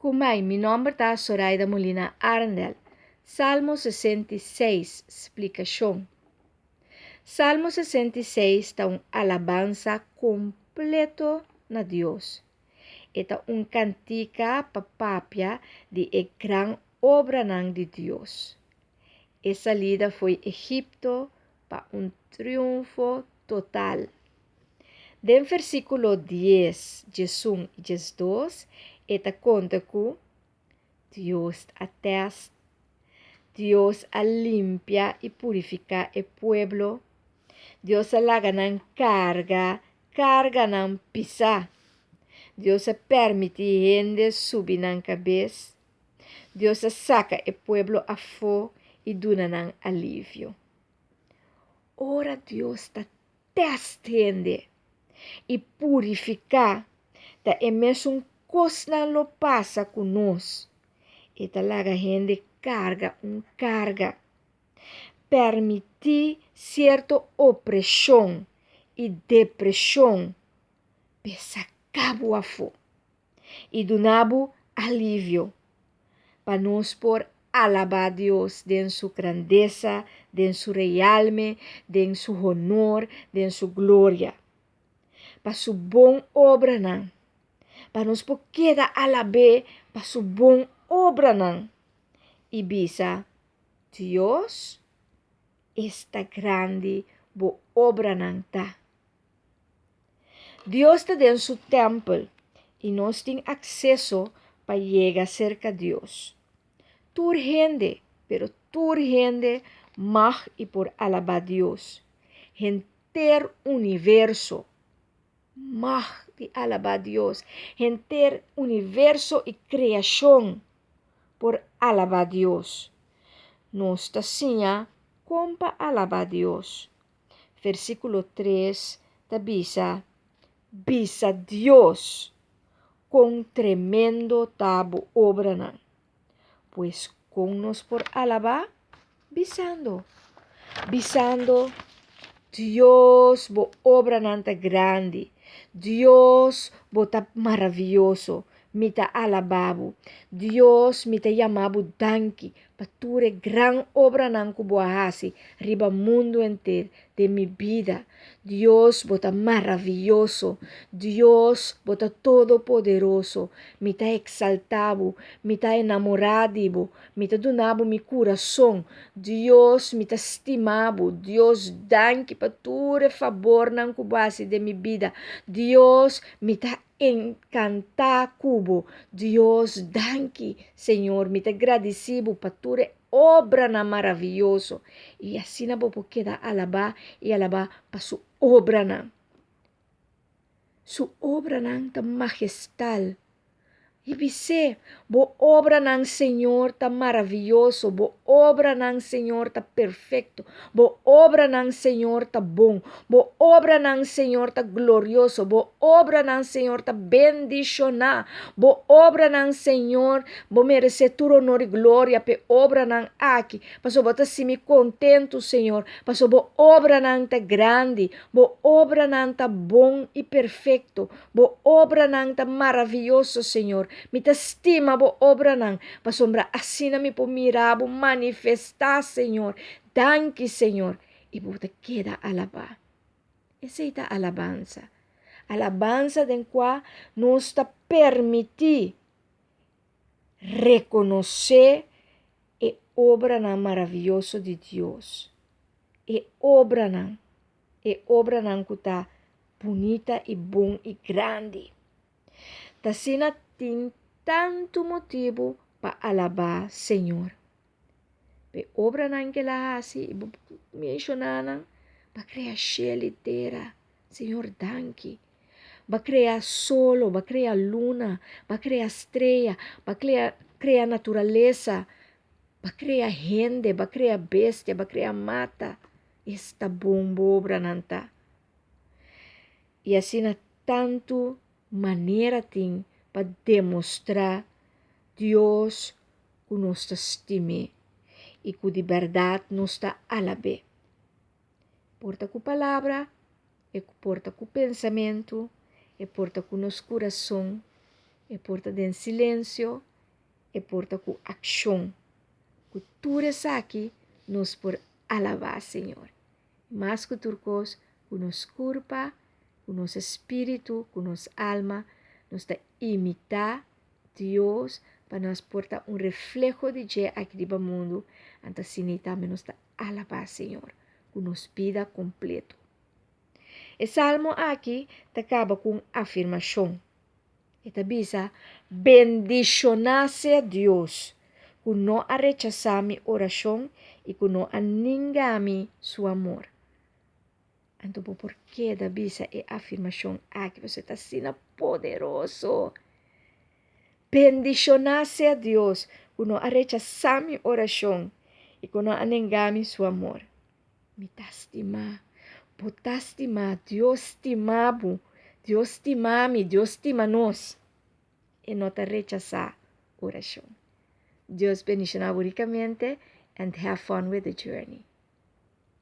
Kumai, mi nòmber ta Soraida Molina Arendel. Salmo 66, splikashon. Salmo 66 ta un alabansa kompleto na Dios. E ta un kantika pa papia di e gran obranan di Dios. E salida fo'i Egipto pa un triunfo total. Den versíkulo 10, 11 i 12 e ta konta ku Dios a tèst, Dios a limpia i purifiká e pueblo, Dios a laga nan karga karganan pisá, Dios a pèrmití hende subi nan kabes, Dios a saka e pueblo afó i duna nan alivio. Ora Dios ta tèst hende i purifiká, ta e mesun kosnan lo pasa ku nos. E ta laga hende karga un karga, pèrmití sierto opreshon i depreshon p'e saka bo afó i duna bo alivio pa nos por alabá Dios den su grandesa, den su realme, den su honor, den su gloria. Pa su bon obranan. Pa nos por keda alab'é pa su bon obranan i bisa, Dios, esta grandi bo obranan ta. Dios ta den su tèmpel i nos tin akseso pa yega serka Dios. Tur hende, pero tur hende mag i por alabá Dios. Henter universo mag di alabá Dios. Henter universo i kreashon por alabá Dios. Nos ta siña kon pa alabá Dios. Versíkulo 3 ta bisa, Bisa Dios kon tremendo ta bo obranan. Pues kon nos por alabá? Bisando. Bisando, Dios, bo obranan ta grandi. Dios, bo ta maravioso. Mi ta alabá bo. Dios, mi ta yama bo danki pa tur e gran obranan ku bo a hasi riba mundu henter den mi bida. Dios, bo ta maravioso. Dios, bo ta todopoderoso. Mi ta eksaltá bo. Mi ta enamorá di bo. Mi ta duna bo mi kurason. Dios, mi ta stima bo. Dios, danki pa tur e fabornan ku bo a hasi den mi bida. Dios, mi ta Encantá cu bo. Dios, danki, Señor, mi ta gradici bo pa tur e obranan maraviyoso. Y asina bo por keda alabá y alabá pa su obranan. Su obranan ta majestal. I bis'é, Bo obranan, Señor, ta maraviyoso, bo obranan, Señor, ta perfekto, bo obranan, Señor, ta bon, bo obranan, Señor, ta glorioso, bo obranan, Señor, ta bendishoná, bo obranan, Señor, bo meresé tur honor i gloria p'e obranan aki, pasobra bo ta hasi mi kontentu, Señor, pasobra bo obranan ta grandi, bo obranan ta bon i perfekto, Bo obranan ta maraviyoso, Señor. Mi ta stima bo obranan, pasobra asina mi por mira bo manifestá, Señor. Danki, Señor. I bo ta keda alabá. Esei ta alabansa. Alabansa den kua nos ta permití rekonosé e obranan maraviyoso di Dios. E obranan. E obranan ku ta bunita i bon i grandi. T'asina tin tantu motibu pa alabá Señor. P'e obranan k'el a hasi i bo menshoná nan, B'a krea shel i tera, Señor danki. B'a krea solo, b'a krea luna, b'a krea strea, b'a krea naturalesa, b'a krea hende, b'a krea bestia, b'a krea mata. Esta bon bo obranan ta! I asina tantu manera tin pa demostrá Dios ku nos ta stim'é i ku di bèrdat nos ta alab'é. Por ta ku palabra, e por ta ku pensamentu, e por ta ku nos kurason, e por ta den silensio. E por ta ku akshon. Ku tur esaki nos por alabá Señor. Mas ku tur kos, ku nos kurpa, ku nos spiritu, ku nos alma, nos ta imitá Dios pa nos por ta un refleho di dje aki riba mundu, anto asina tambe nos ta alabá Señor ku nos bida kompleto. E salmo aki ta kaba ku un afirmashon. E ta bisa, Bendishoná sea Dios, ku no a rechasá mi orashon i ku no a ninga mi su amor. Anto bo por keda bisa e afirmashon aki, pasobra e ta asina poderoso. Bendishoná sea Dios, ku no a rechasá mi orashon i ku no a nenga mi su amor. Mi ta stimá. Bo ta stimá. Dios stima bo. Dios stima mi. Dios stima nos. E no ta rechasá orashon. Dios bendishoná bo rikamente and have fun with the journey.